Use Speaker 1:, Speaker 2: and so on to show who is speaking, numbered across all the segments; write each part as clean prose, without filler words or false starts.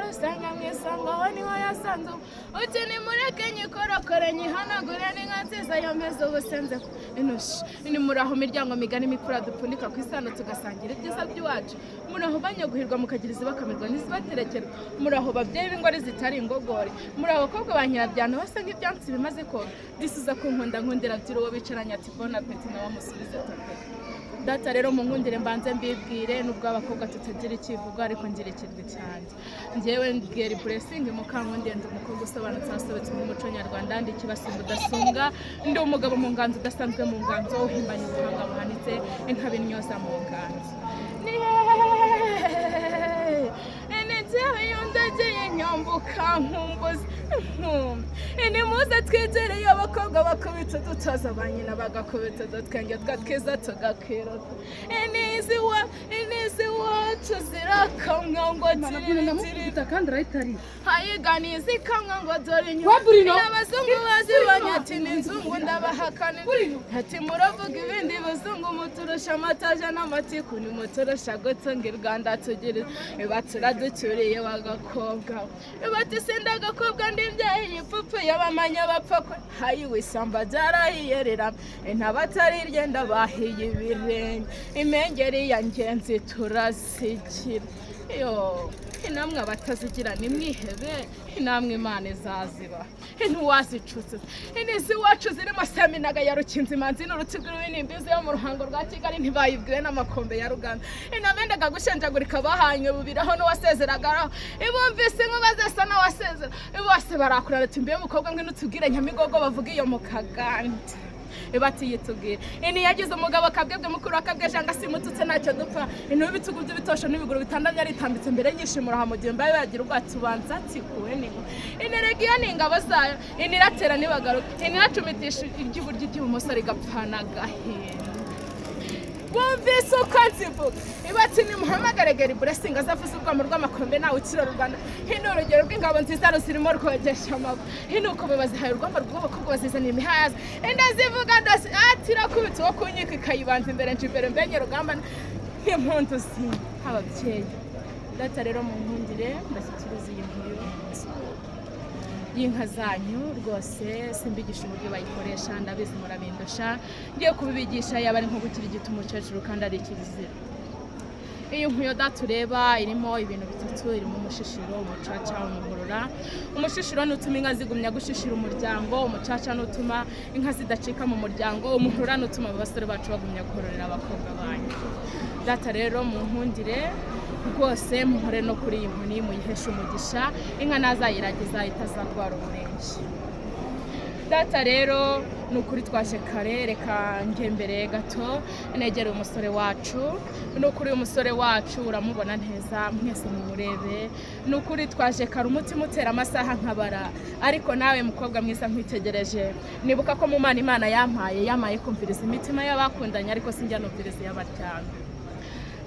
Speaker 1: Rusanga mu isonga, aho niho yasanze. Uti nimureke nyikorokore, nyihanagure, n'inka nziza yomeze ubusenze inushi. Ni muri aho miryango migari imipfura dupfundika ku isano, tugasangira ibyiza by'iwacu. Muri aho banyaguhirwa, mukagira izibakamirwa n'izibaterekerwa. Muri aho babyeyi b'ingore zitari ingogore. Muri aho bakobwa ba nyirabyano basa nk'ibyansi bimaze koga. Disuza ku nkunda nkundira byira uwo bicaranye ati "Bon appétit", nawe amusubize tapeti. Data rero, mu nkundire mbanze mbibwire, nubwo abakobwa tutagira ikivugo, ariko ngira ikirwi cyanjye. Njyewe Geri Blessing Mukankundiye, ndi umukobwa usobanutse, wasobetse mu muco nyarwanda, ndi ikibasimba udasumbwa, ndi umugabo mu nganzo udasanzwe, mu nganzo uhimbanye ubuhanga buhanitse, inkaba intyoza mu nganzo. Ni ni njyewe ndageye nyambuka nkumbuzi. Nimuze twegereye abakobwa bakubita udutoza, ba nyina bagakubita udutwenge twa twiza tugakwirota. Inizi iwacu zirakamwa ngo tiriri tiriri.
Speaker 2: Kandi arahita.
Speaker 1: Hayiga nizikamwa ngo dore inyuma.
Speaker 2: Wa Bruno!
Speaker 1: Abazungu bazibonye ati ni inzungu, ndabahakana ati muravuga ibindi bazungu, muturusha amataje n'amatiku, nimuturusha gutunga i Rwanda, tugira baturaducyuriye bagakobwa bati sinda agakobwa, ndi imbyeyi ipfupfuye bamanya bapfa ko hayiwe ishyamba ryarahiyerera ntabatariryenda bahiye ibirenge, imengeri ya ngenzi turazigira yo. Inamwe abatazigira nimwihebe, inamwe Imana izaziba ntiwazicutse. Inizi iwacu zirimo seminaga ya Rukinzi, imanzi n'uruti rw'imbizi yo mu ruhango rwa Kigali, ntibayibwiwe n'amakombe ya Ruganda. Inabendaga gushenjagurika bahanye bubiraho n'uwasezeragaho, ibumvise inkuba zesa n'uwasezera bose barakurana ati mbe mukobwa, ngwino utubwire Nyamigogo bavuga iyo mu Kaganda. Bati yitubwire. Ini yagize umugabo Kabwebwe mukuru wa Kabwejanga, simututse ntacyo dupfa. Intubi ibitugu by'ibitosho n'ibiguru bitandamye, aritambitse imbere y'ishimura hamugiye mbaye yagira ubwatsi ubanza atikuwe n'inka. Inerega iyo ni ingabo zayo, iniratera nibagaruka, iniracumitisha iry'iburyo iry'ibumoso rigapfana agahinda. Bumvise uko nzivuga ibati nimuhamagare Geri Blessing azavuze urwamo rw'amakombe, nawe ukirora u Rwanda. Hino urugero rw'ingabo nziza ruzirimo rwogesha amaguru. Hino uko bazihaye urwamba rw'abakobwa, bazizaniye imihayaza inda zivuga ndasi ati irakubita uwo kunyika ikayibanza imbere, nje imbere mbenye rugamba n'impundu zimwe ababyeyi. Data rero, mu nkundire mbashyikirize iyi nkuru y'inka zanyu. Rwose simbigisha uburyo bayikoresha, ndabizi murabindusha. Ngiye kubibigisha yaba ari nko gukirigita umukecuru kandi ari ikizira. Iyi nkuyo data ureba irimo ibintu bitatu: irimo umushishiro, umucaca, umuhurura. Umushishiro ni utuma inka zigumya gushishira umuryango, umucaca ni utuma inka zidacika mu muryango, umuhurura ni utuma abasore bacu bagumya guhorera abakobwa banyu. Data rero, mu nkundire rwose muhore no kuri iyi nkoni, muyiheshe umugisha, inka ntazayiragiza itazatwara umurenge. Data rero, ni ukuri twaje kare, reka njye mbere gato negere umusore wacu. Ni ukuri uyu musore wacu uramubona neza, mwese mumurebe. Ni ukuri twaje kare, umutima utera amasaha nkabara, ariko nawe mukobwa mwiza nkwitegereje nibuka ko mu Mana Imana yampaye kumviriza imitima y'abakundanye, ariko sinjya numviriza iy'abaryamye.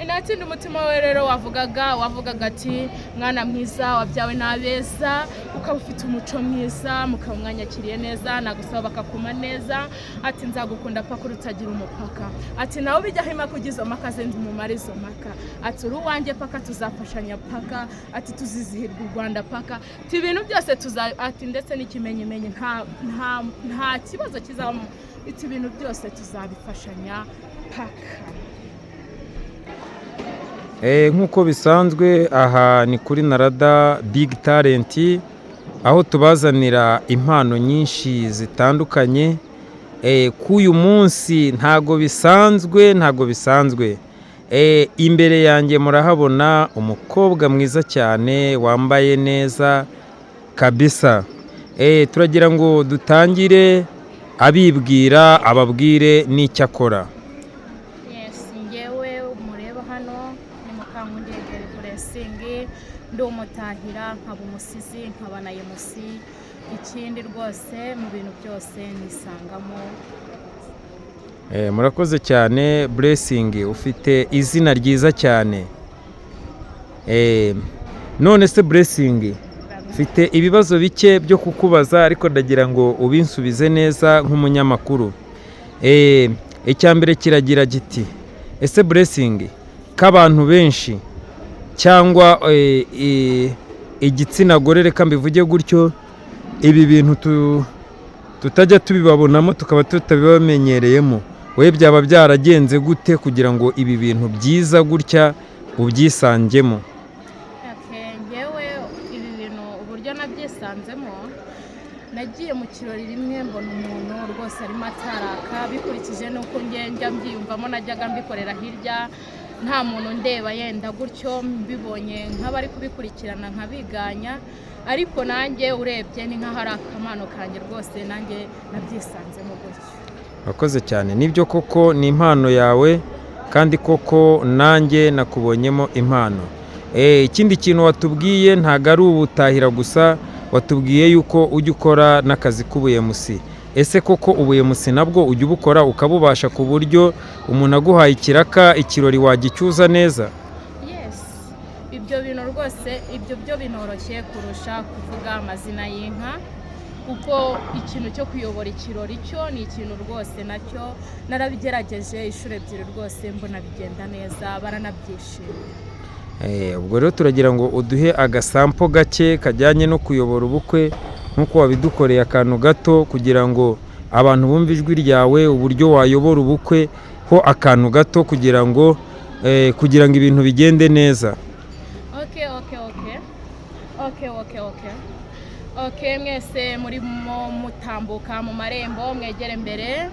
Speaker 1: Nta kindi umutima we rero wavugaga ati mwana mwiza wabyawe n'abeza, ukaba ufite umuco mwiza, mukaba mwanyakiriye neza, nagusaba bakakuma neza, ati nzagukunda paka utagira umupaka, ati nawe ubijyaho impaka ugize izo mpaka ze mumare izo mpaka, ati uri uwanjye paka, tuzafashanya paka, ati tuzizihirwa u Rwanda paka, ati ibintu byose tuza, ati ndetse n'ikimenyimenyi nta kibazo kizabamo, ati ibintu byose tuzabifashanya paka.
Speaker 3: Nk'uko bisanzwe, aha ni kuri Narada Big Talent, aho tubazanira impano nyinshi zitandukanye. K'uyu munsi ntago bisanzwe, ntago bisanzwe. Imbere yanjye murahabona umukobwa mwiza cyane wambaye neza kabisa. Turagira ngo dutangire abibwira, ababwire n'icyo akora.
Speaker 1: Yes, ngewe mureba hano ni Mukankundiye Geri Blessing, ndi umutahira, nkaba umusizi, nkaba na MC. Ikindi rwose mu bintu byose nisangamo.
Speaker 3: Murakoze cyane Blessing, ufite izina ryiza cyane. None se Blessing, mfite ibibazo bike byo kukubaza, ariko ndagira ngo ubinsubize neza nk'umunyamakuru. Icya mbere kiragira giti: ese Blessing, k'abantu benshi cyangwa Igitsina gore, reka mbivuge gutyo, ibi bintu tutajya tubibabonamo, tukaba tutabibamenyereyemo. Wowe byaba byaragenze gute kugira ngo ibi bintu byiza gutya ubyisangemo?
Speaker 1: Okay, ngewe ibi bintu uburyo nabyisanzemo, nagiye mu kirori rimwe mbona umuntu rwose arimo ataraka. Bikurikije n'uko njya mbyiyumvamo, najyaga mbikorera hirya nta muntu ndeba, yenda gutyo mbibonye nk'abari kubikurikirana nkabiganya, ariko nanjye urebye ni nk'aho ari akamano kanjye rwose, nanjye nabyisanzemo gutyo.
Speaker 3: Urakoze cyane. Nibyo koko ni impano yawe, kandi koko nanjye nakubonyemo impano. Ikindi kintu watubwiye, ntabwo ari ubutahira gusa, watubwiye yuko ujya ukora n'akazi k'ubu MC. Ese koko ubu MC nabwo ujya ubukora ukabubasha, ku buryo umuntu aguhaye ikiraka, ikirori wagicyuza neza?
Speaker 1: Yes, ibyo bintu rwose, ibyo byo binoroshye kurusha kuvuga amazina y'inka, kuko ikintu cyo kuyobora ikirori cyo ni ikintu rwose nacyo narabigerageje inshuro ebyiri, rwose mbona bigenda neza, baranabyishimiye.
Speaker 3: Ubwo rero turagira ngo uduhe agasampo gake kajyanye no kuyobora ubukwe nk'uko wabidukoreye, akantu gato kugira ngo abantu bumve ijwi ryawe, uburyo wayobora ubukwe ho, akantu gato kugira ngo ibintu bigende neza.
Speaker 1: Okay, mwese murimo mutambuka mu marembo, mwegere imbere,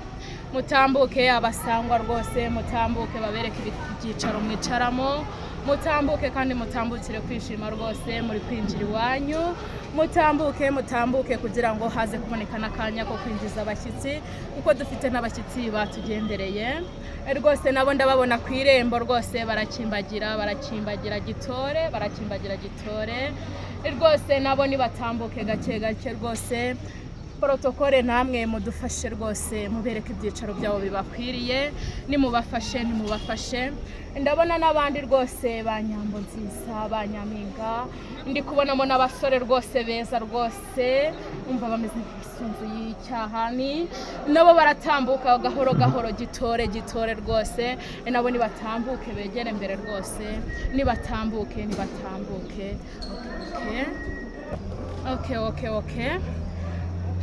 Speaker 1: mutambuke. Abasangwa rwose mutambuke, babereke ibyicaro mwicaramo. Mutambuke kandi mutambukire kwishima rwose, muri kwinjira iwanyu. Mutambuke, mutambuke kugira ngo haze kuboneka n'akanya ko kwinjiza abashyitsi, kuko dufite n'abashyitsi batugendereye rwose. Nabo ndababona ku irembo rwose, barakimbagira, barakimbagira gitore, barakimbagira gitore rwose. Nabo nibatambuke gake gake rwose. Protocole, namwe mudufashe rwose, mubereke ibyicaro byabo bibakwiriye. Nimubafashe, nimubafashe. Ndabona n'abandi rwose ba Nyambo nziza, ba Nyampinga, ndi kubonamo n'abasore rwose beza rwose, umva bameze nk'isunzu y'icyahani. Nabo baratambuka gahoro gahoro, gitore gitore rwose. Nabo nibatambuke, begere imbere rwose, nibatambuke, nibatambuke. Okay,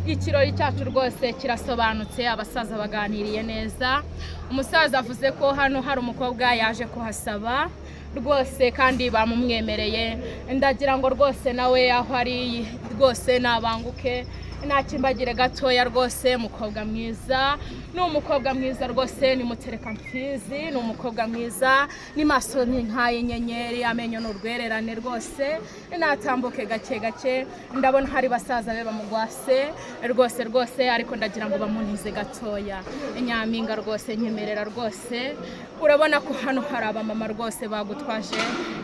Speaker 1: ikirori cyacu rwose kirasobanutse, abasaza baganiriye neza. Umusaza avuze ko hano hari umukobwa yaje kuhasaba rwose kandi bamumwemereye. Ndagira ngo rwose nawe aho ari rwose nabanguke, nakimbagire gatoya rwose. Umukobwa mwiza, ni umukobwa mwiza rwose, ni mutereka mfizi, ni umukobwa mwiza, ni maso ni nk'ay'inyenyeri, amenyo ni urwererane rwose. Natambuke gake gake. Ndabona hari basaza be bamugwase rwose rwose, ariko ndagira ngo bamunize gatoya. Nyampinga rwose, nyemerera rwose. Urabona ko hano hari abamama rwose bagutwaje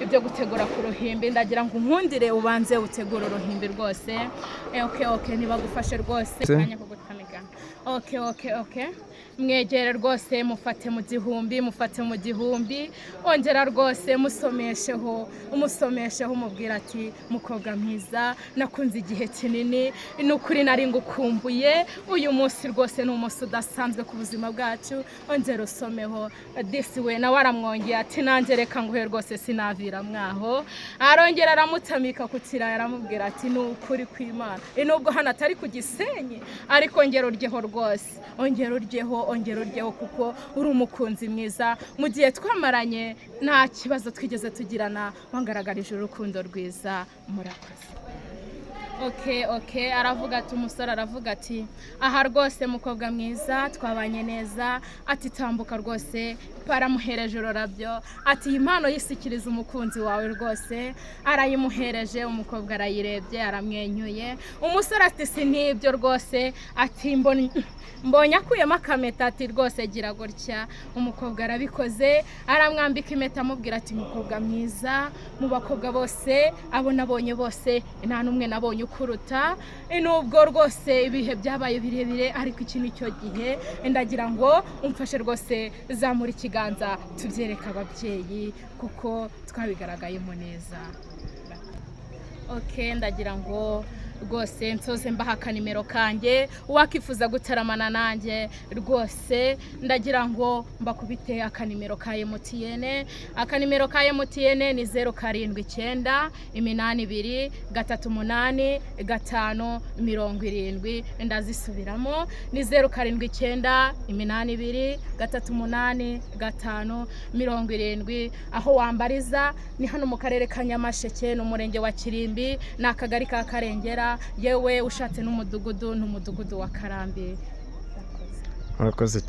Speaker 1: ibyo gutegura ku ruhimbi. Ndagira ngo unkundire ubanze utegure uruhimbi rwose. Okay, ntibagufashe rwose. Akanya ko gutamigana. Okay, mwegere rwose, mufate mu gihumbi, mufate mu gihumbi. Ongera rwose musomesheho, umusomesheho, umubwira ati: "Mukobwa mwiza nakunze igihe kinini, ni ukuri nari ngukumbuye. Uyu munsi rwose ni umunsi udasanzwe ku buzima bwacu." Ongera usomeho. Disi we nawe aramwongeye ati: "Nanjye reka nguhe rwose, sinavira mwaho." Arongera aramutamika ku kirayi, aramubwira ati: "Ni ukuri kw'Imana, nubwo hano atari ku Gisenyi, ariko ongera uryeho rwose, ongera uryeho, ongera uryeho, kuko uri umukunzi mwiza. Mu gihe twamaranye nta kibazo twigeze tugirana, wangaragarije urukundo rwiza. Murakoze." Okay, aravuga ati, umusore aravuga ati: "Aha rwose mukobwa mwiza, twabanye neza." Ati: "Tambuka rwose." Baramuhereje ururabyo, ati: "Iyi mpano yisikiriza umukunzi wawe rwose." Arayimuhereje, umukobwa arayirebye, aramwenyuye. Umusore ati: "Si n'ibyo rwose." Ati: "Mbonye akuyemo akameta." Ati: "Rwose gira gutya." Umukobwa arabikoze, aramwambika impeta, amubwira ati: "Mukobwa mwiza, mu bakobwa bose abo nabonye bose, nta n'umwe nabonye ukuruta. Nubwo rwose ibihe byabaye birebire, ariko iki ni cyo gihe. Ndagira ngo umfashe rwose, zamura ikiganza tubyereke ababyeyi, kuko twabigaragayemo neza." Okay, ndagira ngo Rwose nsoze mbaha akanimero kanjye, uwakifuza gutaramana nanjye rwose ndagira ngo mbakubite akanimero ka MTN. Akanimero ka MTN ni 079 82 38 5 70. Ndazisubiramo, ni 079 82 38 5 70. Aho wambariza ni hano mu karere ka Nyamasheke, ni umurenge wa Kirimbi, ni akagari ka Karengera, yewe ushatse n'umudugudu ni umudugudu wa Karambi.
Speaker 3: Murakoze.